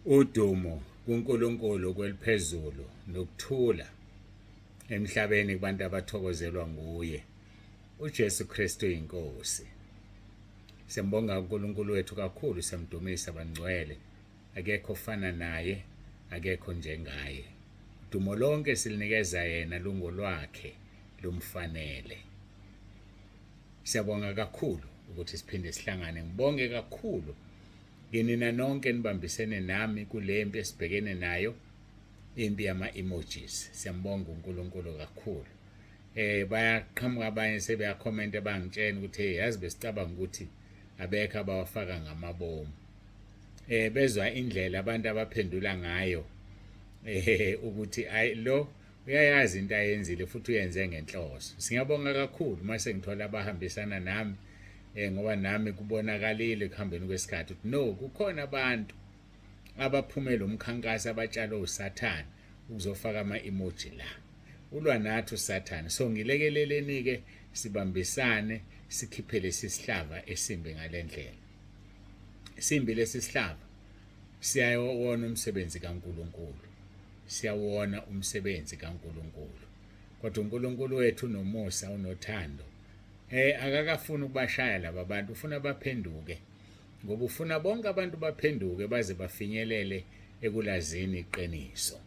Udumo kuNkulunkulu kweliphezulu nokuthula emhlabeni kubantu abathokozelwa nguye uJesu Kristu inkosi. Siyambonga uNkulunkulu wethu kakhulu, siyamdumisa bangcwele. Akekho ofana naye, akekho njengaye. Udumo lonke silinikeza yena lungolwakhe lumfanele. Siyabonga kakhulu ukuthi siphinde sihlangane. Ngibonge kakhulu kinina nonke nibambisene nami kule mpi esibhekene nayo, impi yama-emojis. Siyambonga uNkulunkulu kakhulu. Bayaqhamuka abanye sebeyakhomenta bangitshena ukuthi hey, yazi besicabanga ukuthi abekho abawafaka ngamabomu. Bezwa indlela abantu abaphendula ngayo ukuthi ayi lo uyayazi into ayenzile futhi uyenze ngenhloso. Singiyabonga kakhulu mase ngithola abahambisana nami ngoba nami kubonakalile ekuhambeni kwesikhathi ukuthi no, kukhona abantu abaphume lo mkhankaso abatshalwe uSathane ukuzofaka ama-emoji la. Ulwa nathi uSathane. So ngilekeleleni-ke sibambisane sikhiphe lesi sihlava esimbi ngale ndlela. Simbi lesi sihlava, siyawona umsebenzi kaNkulunkulu. Siyawona umsebenzi kaNkulunkulu. Kodwa uNkulunkulu wethu unomusa, unothando. Akakafuni ukubashaya laba bantu, ufuna baphenduke. Ngoba ufuna bonke abantu baphenduke baze bafinyelele ekulazini iqiniso.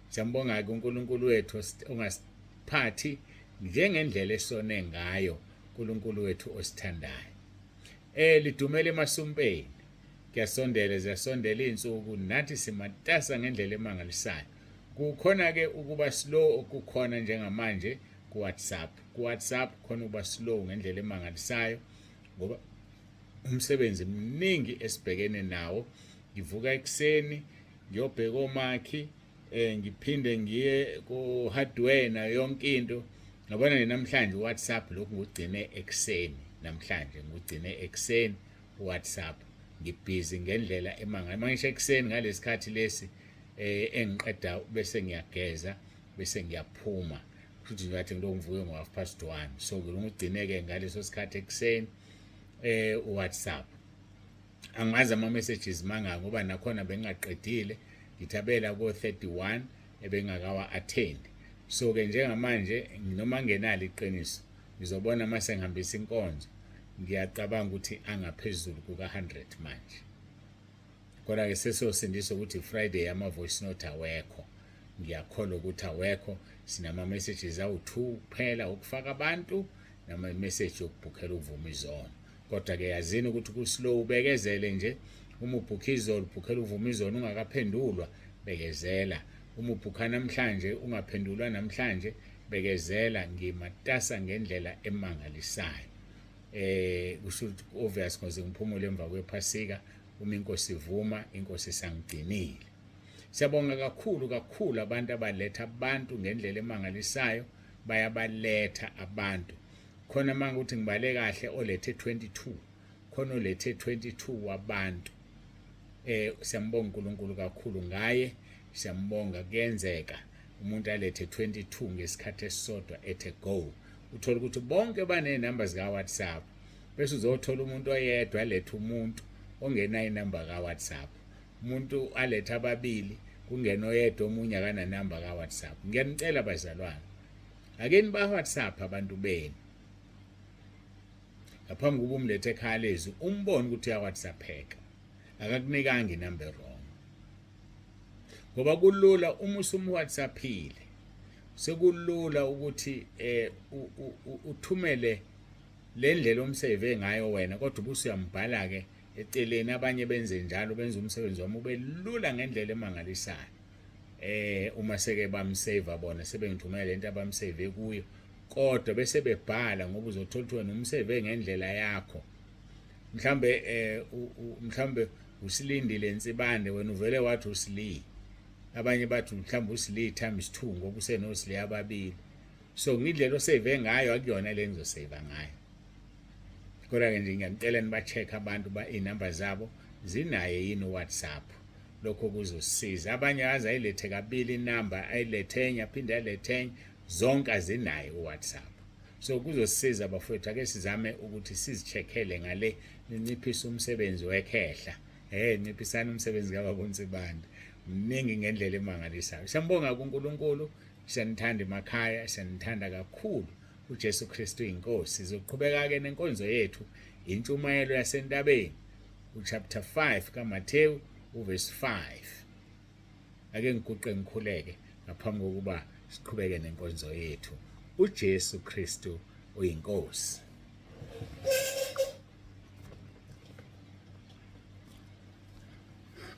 Siyambonga-ke uNkulunkulu wethu ongasiphathi njengendlela esone ngayo, uNkulunkulu wethu osithandayo. Lidumele emasumpeni. Kuyasondela, ziyasondela izinsuku, nathi simatasa ngendlela emangalisayo. Kukhona-ke ukuba slow okukhona njengamanje ku-WhatsApp. Ku-WhatsApp khona ukuba slow ngendlela emangalisayo ngoba umsebenzi mningi esibhekene nawo. Ngivuka ekuseni ngiyobheka omakhi, ngiphinde ngiye ku hardware nayo yonke into. Ngabona nje namhlanje uWhatsApp lokhu ngugcine ekuseni, namhlanje ngugcine ekuseni uWhatsApp. Ngibhizi ngendlela emangalisayo. Mangisho ekuseni ngalesikhathi lesi engiqeda bese ngiyageza bese ngiyaphuma. Futhi nje ngathi ngilokhu ngivuke ngo 1:30. So ngugcine ke ngaleso sikhathi ekuseni uWhatsApp. Angazi ama messages mangaka ngoba nakhona bengingaqedile, ngithabela ko 31 ebengakawa attend. So ke njengamanje noma ngenalo iqiniso, ngizobona mase ngihambisa inkonzo, ngiyacabanga ukuthi angaphezulu kuka 100 manje. Kodwa ke sesiyosindisa ukuthi Friday ama voice note awekho. Ngiyakholwa ukuthi awekho, sinama messages awu2 kuphela ukufaka abantu nama message yokubhukhela ukuvuma izono. Kodwa ke yazini ukuthi ku slow, ubekezele nje. Uma ubhukha izolo, ubhukhela uvuma izono ungakaphendulwa, bekezela. Uma ubhukha namhlanje ungaphendulwa namhlanje, bekezela. Ngimatasa ngendlela emangalisayo. Kusho ukuthi obvious ngoze ngiphumule emva kwephasika uma inkosi ivuma, inkosi isangigcinile. Siyabonga kakhulu kakhulu abantu abaletha abantu ngendlela emangalisayo, bayabaletha abantu. Khona manje ukuthi ngibale kahle olethe 22, khona olethe 22 wabantu. Siyambonga uNkulunkulu kakhulu ngaye, siyambonga. Kuyenzeka umuntu alethe 22 ngesikhathi esisodwa ethe go. Uthola ukuthi bonke banenamba zika WhatsApp, bese uzothola umuntu oyedwa alethe umuntu ongenayo inamba ka WhatsApp, umuntu alethe ababili kungena oyedwa omunye akananamba ka WhatsApp. Ngiyanicela bazalwane, ake niba WhatsApp abantu benu ngaphambi kuba umlethe ekhaya lezi, umbone ukuthi uya WhatsAppeka, akakunikanga inamba wrong. Ngoba kulula uma usum WhatsAppile, sekulula ukuthi uthumele le ndlela omsave ngayo wena, kodwa ubusuyambhala ke eceleni. Abanye benze njalo, benza umsebenzi wami ube lula ngendlela emangalisayo. Uma seke bamsave bona sebengithumela lento abamsave kuyo, kodwa bese bebhala, ngoba uzothola ukuthi wena umsave ngendlela yakho. Mhlambe mhlambe usilindile Nsibande, wena uvele wathi usili, abanye bathi mhlambe usili times 2 ngoba usenosili ababili. So ngindlela osave ngayo akuyona le ngizosave ngayo. Kodwa ke nje ngiyacela niba check abantu ba inamba zabo zinaye yini uWhatsApp. Lokho kuzosiza. Abanye aze ayilethe kabili inamba, ayilethe enye aphinde alethe enye, zonke azinaye uWhatsApp. So kuzosiza bafowethu, ake sizame ukuthi sizicheckele ngale, ninciphise umsebenzi wekhehla. Nciphisani umsebenzi kababa uNsibande. Mningi ngendlela emangalisayo. Siyambonga kuNkulunkulu, siyanithanda emakhaya, siyanithanda kakhulu. UJesu Kristu inkosi. Sizoqhubeka ke nenkonzo yethu, intshumayelo yasentabeni, uchapter 5 kaMathewu uverse 5. Ake ngiguqe ngikhuleke ngaphambi kokuba siqhubeke nenkonzo yethu. UJesu Kristu uyiNkosi.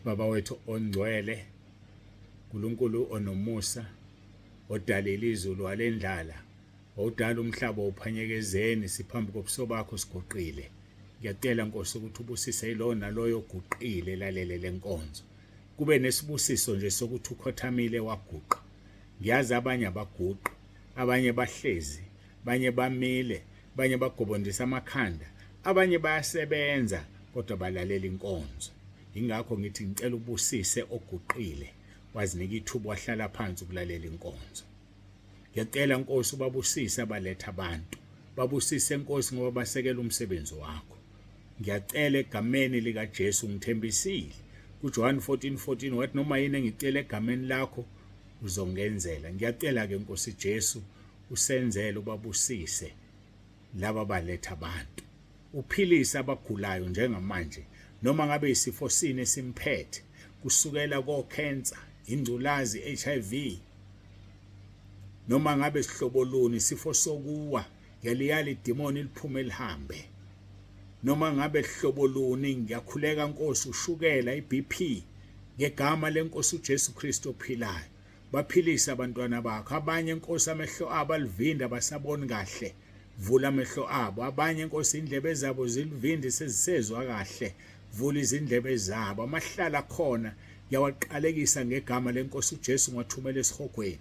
Baba wethu ongcwele, uNkulunkulu onomusa, odalile izulu walendlala, owudala umhlaba uphanyeke ezeni, siphambi kobuso bakho siguqile. Ngiyacela Nkosi ukuthi ubusise yilowo naloyo oguqile lalele lenkonzo. Kube nesibusiso nje sokuthi ukhothamile waguqa. Ngiyazi abanye abaguqi, abanye bahlezi, abanye bamile, abanye bagobondisa amakhanda, abanye bayasebenza kodwa balalela inkonzo. Ingakho ngithi ngicela ubusise oguqile, wazinika ithuba wahlala phansi ukulalela inkonzo. Ngiyacela Nkosi ubabusise abaletha abantu. Babusise Nkosi ngoba basekela umsebenzi wakho. Ngiyacela egameni likaJesu, ngithembisile kuJohn 14:14 wathi noma yini engicela egameni lakho uzongenzela. Ngiyacela ke Nkosi Jesu usenzele, ubabusise laba baletha abantu. Uphilise abagulayo njengamanje noma ngabe isifo sini esimphethe, kusukela kokhensa, ingculazi, HIV, noma ngabe sihlobo luni isifo sokuwa, ngiyaliyala idimoni liphume lihambe. Noma ngabe hlobo luni, ngiyakhuleka Nkosi, ushukela, iBP, ngegama lenkosi uJesu Kristu ophilayo, baphilise abantwana bakho. Abanye Nkosi amehlo abo alivinda, abasaboni kahle, vula amehlo abo. Abanye Nkosi indlebe zabo zilivindi, sezisezwa kahle, vula izindlebe zabo. Amahlala khona ngiyawaqalekisa ngegama lenkosi uJesu, ngiwathumela esihogweni.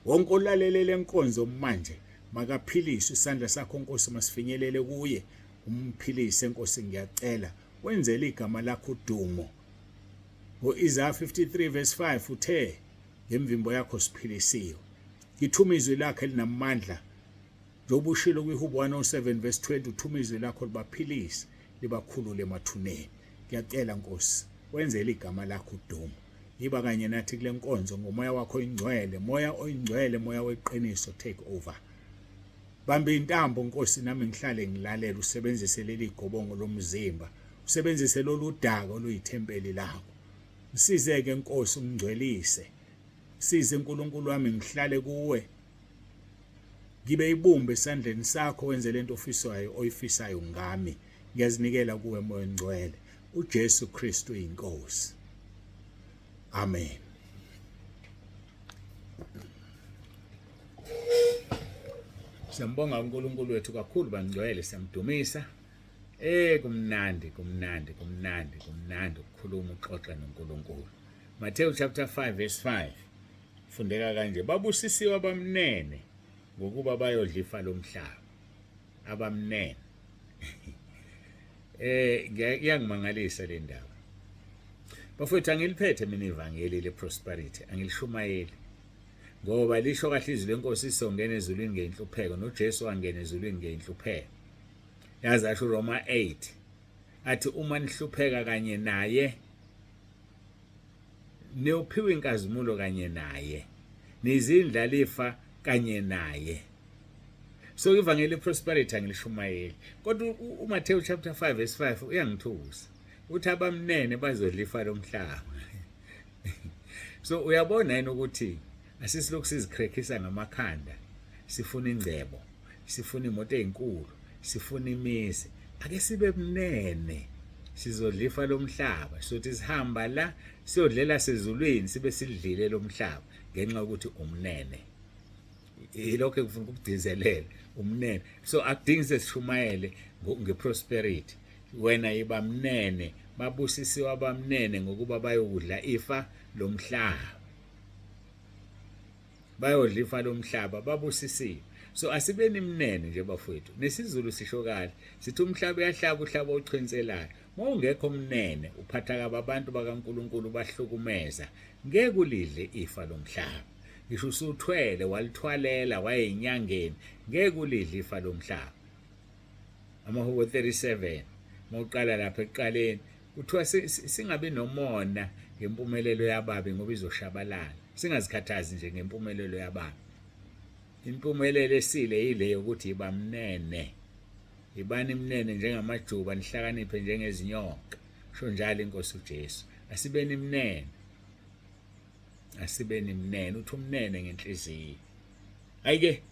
Wonke olalele lenkonzo manje makaphiliswe, isandla sakho Nkosi masifinyelele kuye, umphilise Nkosi, ngiyacela wenzele igama lakho udumo. Ngo-Isaya 53 verse 5 uthe ngemvimbo yakho siphilisiwe. Ngithuma izwi lakhe elinamandla njengoba ushilo kwiHubo 107 verse 20, uthuma izwi lakho libaphilise libakhulule emathuneni. Ngiyacela Nkosi wenzele igama lakho udumo. Yiba kanye nathi kule nkonzo ngomoya wakho oyingcwele, moya oyingcwele, moya weqiniso, take over. Bamba intambo Nkosi, nami ngihlale ngilalela, usebenzise leli gobongo lomzimba, usebenzise lolu daka oluyithempeli lakho. Ngisizeke Nkosi, ungcwelise. Size uNkulunkulu wami ngihlale kuwe, ngibe ibumba esandleni sakho, wenze lento ofisayo oyifisayo ngami. Ngiyazinikela kuwe moya ongcwele. uJesu Kristu inkosi. Amen. Siyambonga uNkulunkulu wethu kakhulu bangcwele, siyamdumisa. Kumnandi, kumnandi, kumnandi, kumnandi ukukhuluma uxoxe noNkulunkulu. Matthew chapter 5 verse 5 fundeka kanje: babusisiwe abamnene ngokuba bayodla ifa lomhlaba. Abamnene. Iyangimangalisa le ndaba. Bafowethu, angiliphethe mina ivangeli le prosperity, angilishumayeli. Ngoba lisho kahle izwi lenkosi, sizongena ezulwini ngenhlupheko, noJesu wangena ezulwini ngenhlupheko. Yazi asho Roma 8 athi uma nihlupheka kanye naye niyophiwa inkazimulo kanye naye, nizindlalifa kanye naye. So ivangeli prosperity angilishumayeli, kodwa uMathewu chapter 5 verse 5 uyangithusa, uthi abamnene bazodla ifa lomhlaba. So uyabona yini ukuthi asisilokhu sizikrekhisa ngamakhanda, sifuna ingcebo, sifuna imoto ezinkulu, sifuna imizi. Ake sibe mnene, sizodla ifa lomhlaba. Sothi sihamba la siyodlela sezulwini, sibe sidlile lomhlaba ngenxa yokuthi umnene. Yilokho engifuna ukugcizelela, umnene. So akudingi sesishumayele ngeprosperity. Wena yiba mnene, babusisiwe abamnene ngokuba bayokudla ifa lomhlaba. Bayodla ifa lomhlaba, babusisiwe. So asibeni mnene nje bafowethu. NesiZulu sisho kahle, sithi umhlaba uyahlaba, uhlaba ochwenselayo. Uma ungekho mnene, uphatha kabi abantu bakaNkulunkulu, bahlukumeza, ngeke ulidle ifa lomhlaba. Ngisho usuthwele walithwalela wayeyinyangeni, ngeke ulidle ifa lomhlaba. Amahubo 37 mawuqala lapha ekuqaleni, Kuthiwa singabi nomona ngempumelelo yababi ngoba izoshabalala. Singazikhathazi nje ngempumelelo yababi. Impumelelo esile yile yokuthi yiba mnene. Yibani mnene njengamajuba nihlakaniphe njengezinyoka. Sho njalo inkosi uJesu. Asibeni mnene. Asibeni mnene, uthi umnene ngenhliziyo. Ayike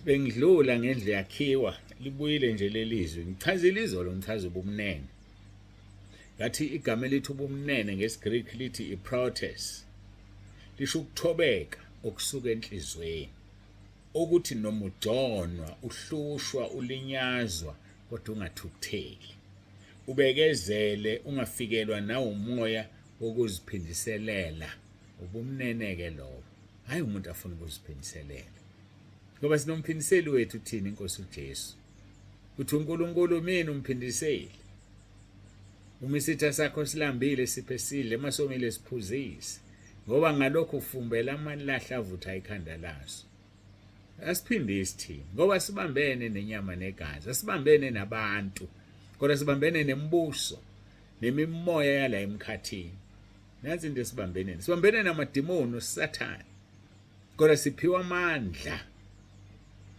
bengidlula ngendlu yakhiwa libuyile nje lelizwi ngichazile izolo ngichaza ubumnene ngathi igama elithi ubumnene ngesiGreek lithi iprotes lisho ukuthobeka okusuka enhlizweni ukuthi noma ujonwa uhlushwa ulinyazwa kodwa ungathukutheli ubekezele ungafikelwa nawumoya wokuziphindiselela ubumnene-ke lobo hhayi umuntu afuna ukuziphindiselela ngoba sinomphindiseli wethu thina inkosi uJesu uthi uNkulunkulu mina umphindiseli uma isitha sakho silambile siphe sidle masomile siphuzise ngoba ngalokhu ufumbela amalahle avutha ikhanda laso asiphindisi thina ngoba sibambene nenyama negazi asibambene nabantu kodwa sibambene nembuso nemimoya yala emkhathini nansi into esibambene sibambene namadimoni usathane kodwa siphiwa amandla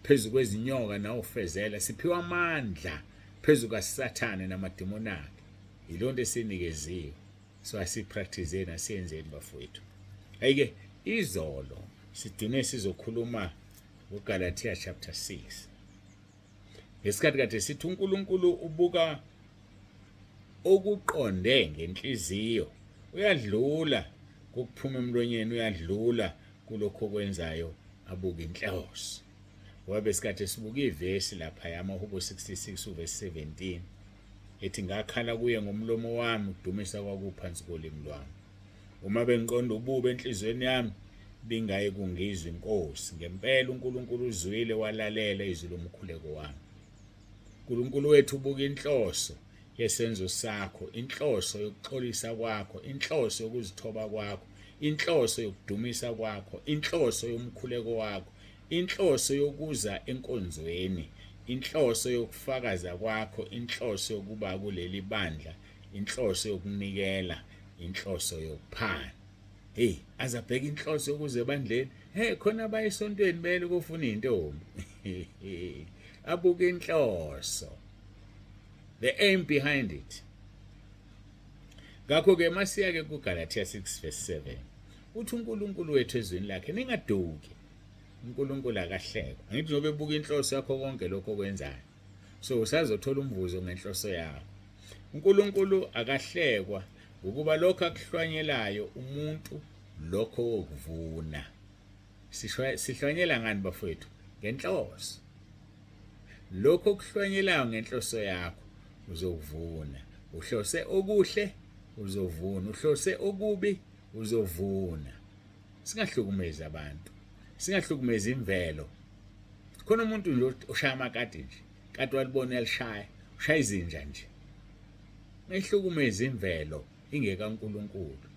phezu kwezinyoka nawufezela siphiwa amandla phezu kasathane namadimoni akhe yilonto esinikeziwe so asipractice asiyenzeni bafowethu ayike izolo sigcine sizokhuluma ngoGalatia chapter 6 ngesikhathi kade sithi uNkulunkulu ubuka okuqonde ngenhliziyo uyadlula kokuphuma emlonyeni uyadlula kulokho okwenzayo abuka inhloso ngoba besikade sibuka ivesi lapha yamahubo 66 uvesi 17 ethi ngakhala kuye ngomlomo wami ukudumisa kwakuphansi kolimi lwami uma bengiqonda ububi enhliziyweni yami bingaye kungizwa inkosi ngempela uNkulunkulu uzwile walalela izwi lomkhuleko wami uNkulunkulu wethu ubuka inhloso yesenzo sakho inhloso yokuxolisa kwakho inhloso yokuzithoba kwakho inhloso yokudumisa kwakho inhloso yomkhuleko wakho inhloso yokuza enkonzweni inhloso yokufakaza kwakho inhloso yokuba kuleli bandla inhloso yokunikela inhloso yokuphana hey azabheka inhloso yokuza ebandleni hey khona abaye esontweni bele kufuna intombi abuke inhloso the aim behind it ngakho ke masiya ke kuGalatia 6 verse 7 uthi uNkulunkulu wethu ezwini lakhe ningaduki uNkulunkulu akahlekwa angithi njengoba ebuka inhloso yakho konke lokho okwenzayo so usazothola umvuzo ngenhloso yakho uNkulunkulu akahlekwa ngokuba lokho akuhlwanyelayo umuntu lokho wokuvuna sihlwanyela ngani bafowethu ngenhloso lokho okuhlwanyelayo ngenhloso yakho uzokuvuna uhlose okuhle uzovuna uhlose okubi uzovuna singahlukumezi abantu singahlukumezi imvelo khona umuntu nje oshaya amakati nje kati walibona uyalishaya ushaya izinja nje ngihlukumeza imvelo ingekaNkulunkulu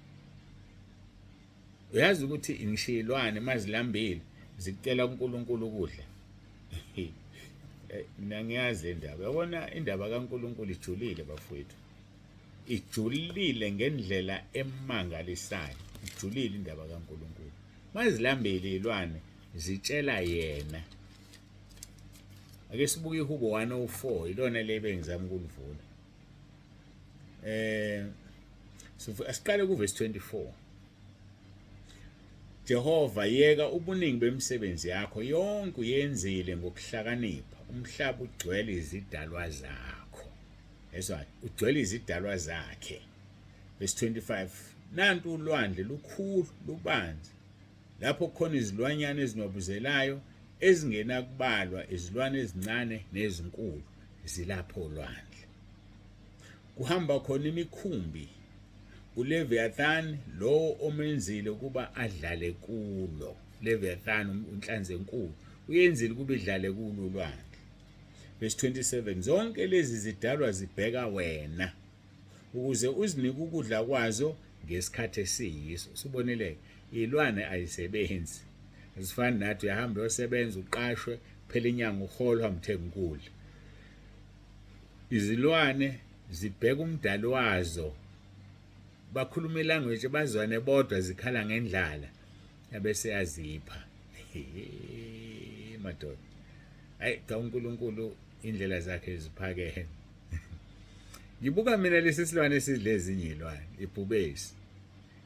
uyazi ukuthi ngisho ilwane mazilambile zicela kuNkulunkulu ukudla eh, mina ngiyazi indaba yabona indaba kaNkulunkulu ijulile bafowethu ijulile ngendlela emangalisayo ijulile indaba kaNkulunkulu mazilambile ilwane zitshela yena ake sibuke ihubo 104 ilona le bengizama ukulivula eh asiqale kuvesi 24 Jehova yeka ubuningi bemisebenzi yakho yonke uyenzile ngokuhlakanipha umhlaba ugcwele izidalwa zakho ezwa ugcwele izidalwa zakhe verse 25 nantu ulwandle lukhulu lubanzi lapho kukhona izilwanyana ezinwabuzelayo ezingenakubalwa izilwane ezincane nezinkulu zilapho olwandle kuhamba khona imikhumbi uLeviathan lowo omenzile ukuba adlale kulo Leviathan inhlanzi enkulu uyenzile ukuba idlale kulo ulwandle verse 27 zonke lezi zidalwa zibheka wena ukuze uzinike ukudla kwazo ngesikhathi esiyiso usubonile ilwane ayisebenzi azifani nathi uyahamba uyosebenza uqashwe phela inyanga uholwa mthenga ukudla izilwane Zibheka umdali wazo. Bakhuluma ilanguage bazwane bodwa zikhala ngendlala. Yabese yazipha. Madoda. Hayi cha uNkulunkulu indlela zakhe ziphakeme. Ngibuka mina lesi silwane esidla ezinye izilwane, ibhubesi.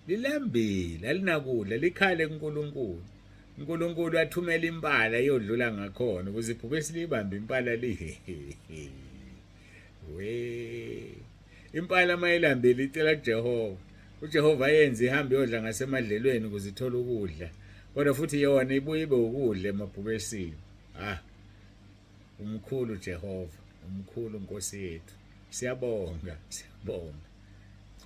Lilambile, alinakudla, likhale kuNkulunkulu. uNkulunkulu athumela impala iyodlula ngakhona ukuze ibhubesi liyibambe impala li we impala mayilambile icela kuJehova. uJehova ayenze ihambe iyodla ngasemadlelweni ukuze ithole ukudla. Kodwa futhi yona ibuye ibe ukudla emabhubesini. Ah Umkhulu Jehova, umkhulu Nkosi yethu. Siyabonga, siyabonga.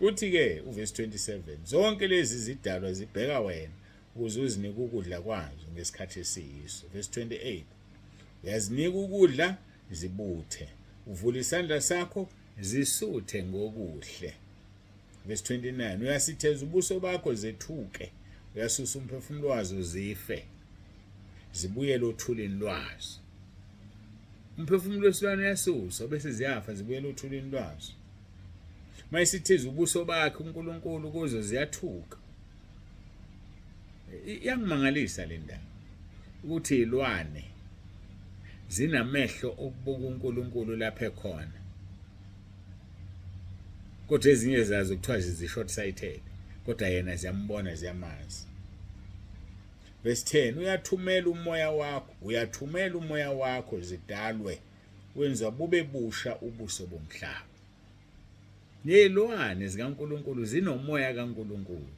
Uthi ke uverse 27, zonke lezi zidalwa zibheka wena ukuze uzinike ukudla kwazo ngesikhathi esiyiso. Verse 28, uyazinika ukudla zibuthe, uvula isandla sakho zisuthe ngokuhle. Verse 29, uyasitheza ubuso bakho zethuke, uyasusa umphefumulo wazo zife, zibuyele othulini lwazo. Umphefumulo wesilwane uyasuswa bese ziyafa zibuyele othulini lwazo. Mayisithiza ubuso bakhe uNkulunkulu kuzo ziyathuka. Iyangimangalisa le ndaba ukuthi ilwane zinamehlo okubuka uNkulunkulu lapha ekhona. Kodwa ezinye zazo kuthiwa zizi-short sighted, kodwa yena ziyambona ziyamazi. Verse 10 uyathumela umoya wakho, uyathumela umoya wakho zidalwe, wenza bube busha ubuso bomhlaba. Nezilwane zikaNkulunkulu zinomoya kaNkulunkulu.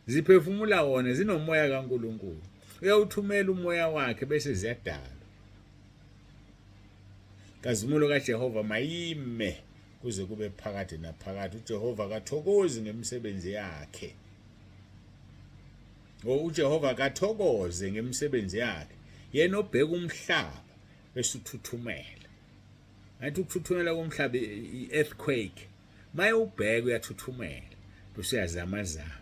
Ziphefumula wona zinomoya kaNkulunkulu. Uyawuthumela umoya wakhe bese ziyadalwa. Nkazimulo kaJehova mayime kuze kube phakade naphakade. UJehova akathokozi ngemisebenzi yakhe. O uJehova akathokoze ngemisebenzi yakhe. Yena obheka umhlaba bese uthuthumela. Ngathi ukuthuthumela komhlaba i-earthquake. Maye ubheka uyathuthumela bese uyazamazama.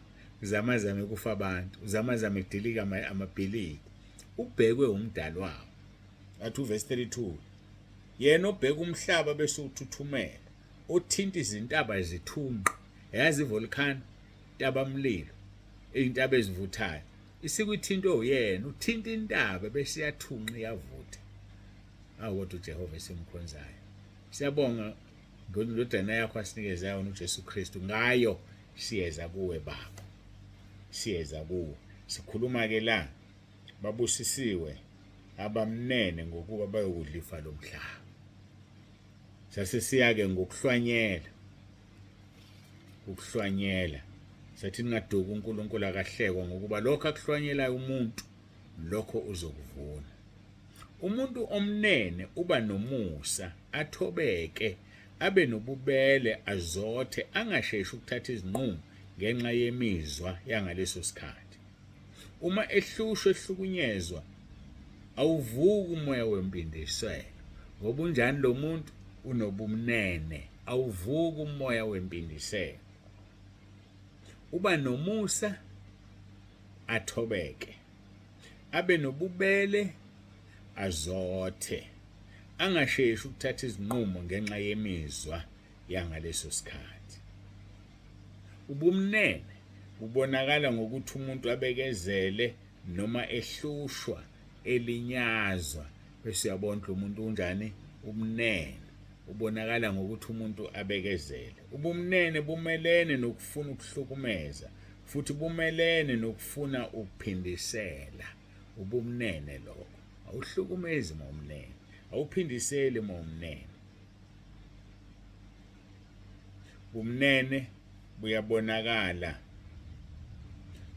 Uzamazame kufa abantu, uzamazame kudilika amabhilidi. Ubhekwe umdali wawo. Athi uverse 32 yena obheka umhlaba bese uthuthumela, othinta izintaba zithunqa, yazi ivolcano, intaba mlilo, izintaba ezivuthayo, isikwithintwe uyena, uthinta intaba bese iyathunqa iyavutha. Awu kodwa uJehova esimkhonzayo. Siyabonga ngendodana yakho asinikeze yona uJesu Kristu, ngayo siyeza kuwe Baba. Siyeza kuwe. Sikhuluma ke la Babusisiwe abamnene ngokuba bayokudla ifa lomhlaba. Sase siya-ke ngokuhlwanyela, ukuhlwanyela. Sathi ningaduki uNkulunkulu akahlekwa ngokuba lokho akuhlwanyelayo umuntu lokho uzokuvuna. Umuntu omnene uba nomusa, athobeke, abe nobubele, azothe, angasheshi ukuthatha izinqumo ngenxa yemizwa yangaleso sikhathi. Uma ehlushwa ehlukunyezwa awuvuki umoya wempindiselo ngoba unjani lo muntu unobumnene awuvuki umoya wempindiselo uba nomusa athobeke abe nobubele azothe angasheshi ukuthatha izinqumo ngenxa yemizwa yangaleso sikhathi. Ubumnene bubonakala ngokuthi umuntu abekezele noma ehlushwa, elinyazwa, bese uyabona ukuthi lo muntu unjani, umnene. Ubonakala ngokuthi umuntu abekezele. Ubumnene bumelene nokufuna ukuhlukumeza futhi bumelene nokufuna ukuphindisela. Ubumnene lokho. Awuhlukumezi uma umnene, awuphindiseli uma umnene. Ubumnene buyabonakala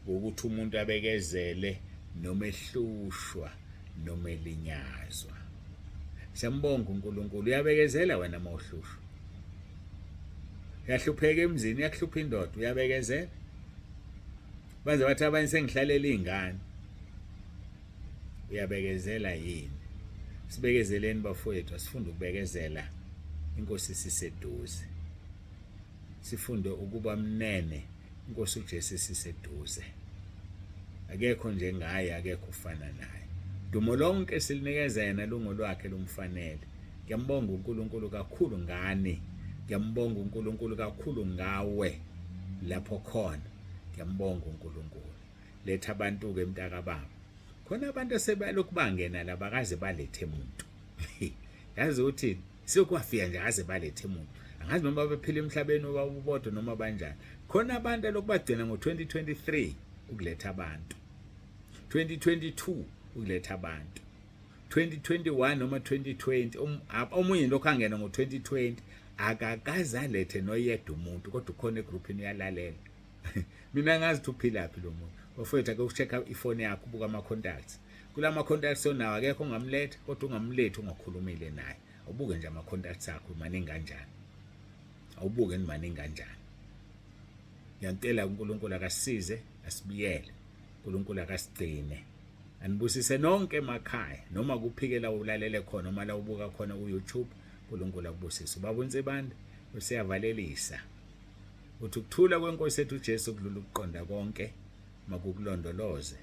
ngokuthi umuntu abekezele noma ehlushwa noma elinyazwa. Siyambonga uNkulunkulu, uyabekezela wena uma uhlushwa. Uyahlupheka emzini, iyakuhlupha indoda, uyabekezela. Baze bathi abanye sengihlalela iy'ngane. Uyabekezela yini? Sibekezeleni bafowethu, asifunde ukubekezela inkosi siseduze. Sifunde ukuba mnene inkosi uJesu siseduze. Akekho njengaye, akekho ufana naye. Dumo lonke silinikeza yena lungo lwakhe lumfanele. Ngiyambonga uNkulunkulu kakhulu ngani. Ngiyambonga uNkulunkulu kakhulu ngawe lapho khona. Ngiyambonga uNkulunkulu. Letha abantu-ke mntakababa. Khona abantu asebalokhu bangena la bakaze balethe muntu. Yazi ukuthi sekwafika nje akaze balethe muntu. Angazi noma baphila emhlabeni obawubodwa noma banjani. Khona abantu alokhu bagcina ngo-2023 ukuletha abantu. 2022 ukuletha abantu. 2021 noma 2020 omunye lokho angena ngo-2020 akakaze alethe noyedwa umuntu kodwa ukhona egroupini uyalalela. Mina ngazi ukuthi uphilaphi lo muntu. Bafowethu ake ucheck ifoni yakho ubuka ama contacts. Kulama contacts onawo akekho ongamletha kodwa ungamlethi ungakhulumile naye. Awubuke nje ama contacts akho maningi kanjani. Awubuke ni maningi kanjani. Ngiyacela uNkulunkulu akasize asibiyele. uNkulunkulu akasigcine. Anibusise nonke emakhaya noma kuphikela ulalele khona noma la ubuka khona ku YouTube. uNkulunkulu akubusise. Ubaba uNsibande usiyavalelisa. Uthi ukuthula kwenkosi yethu uJesu kudlula ukuqonda konke makukulondoloze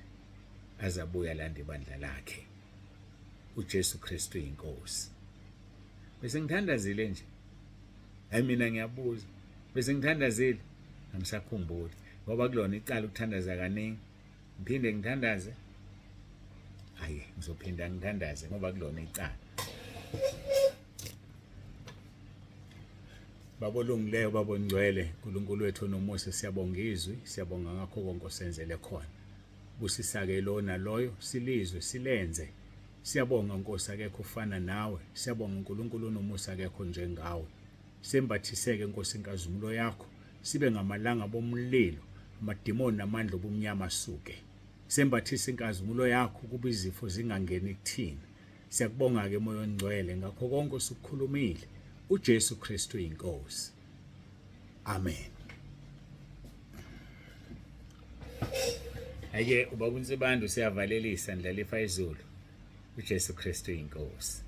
azabuya landa ibandla lakhe. uJesu Kristu inkosi. Bese ngithandazile nje. Hayi mina ngiyabuza. Bese ngithandazile angisakhumbuli ngoba kulona icala ukuthandaza kaningi. Ngiphinde ngithandaze. Hayi ngizophinda ngithandaze ngoba kulona icala. Baba olungileyo, Baba ongcwele, uNkulunkulu wethu onomusa, siyabonga izwi, siyabonga ngakho konke osenzele khona. Busisa-ke lo naloyo, silizwe, silenze. Siyabonga Nkosi, akekho ofana nawe. Siyabonga uNkulunkulu onomusa, akekho njengawe. Sembathiseke Nkosi inkazimulo yakho, sibe ngamalanga bomlilo, amadimoni namandla obumnyama asuke. Sembathise inkazimulo yakho ukuba izifo zingangeni kuthina. Siyakubonga-ke Moya oNgcwele ngakho konke osukukhulumile. uJesu Kristu inkosi. Amen. Ake ubaba uNsibande usiyavalelisa ndlalifa izulu. uJesu Kristu inkosi.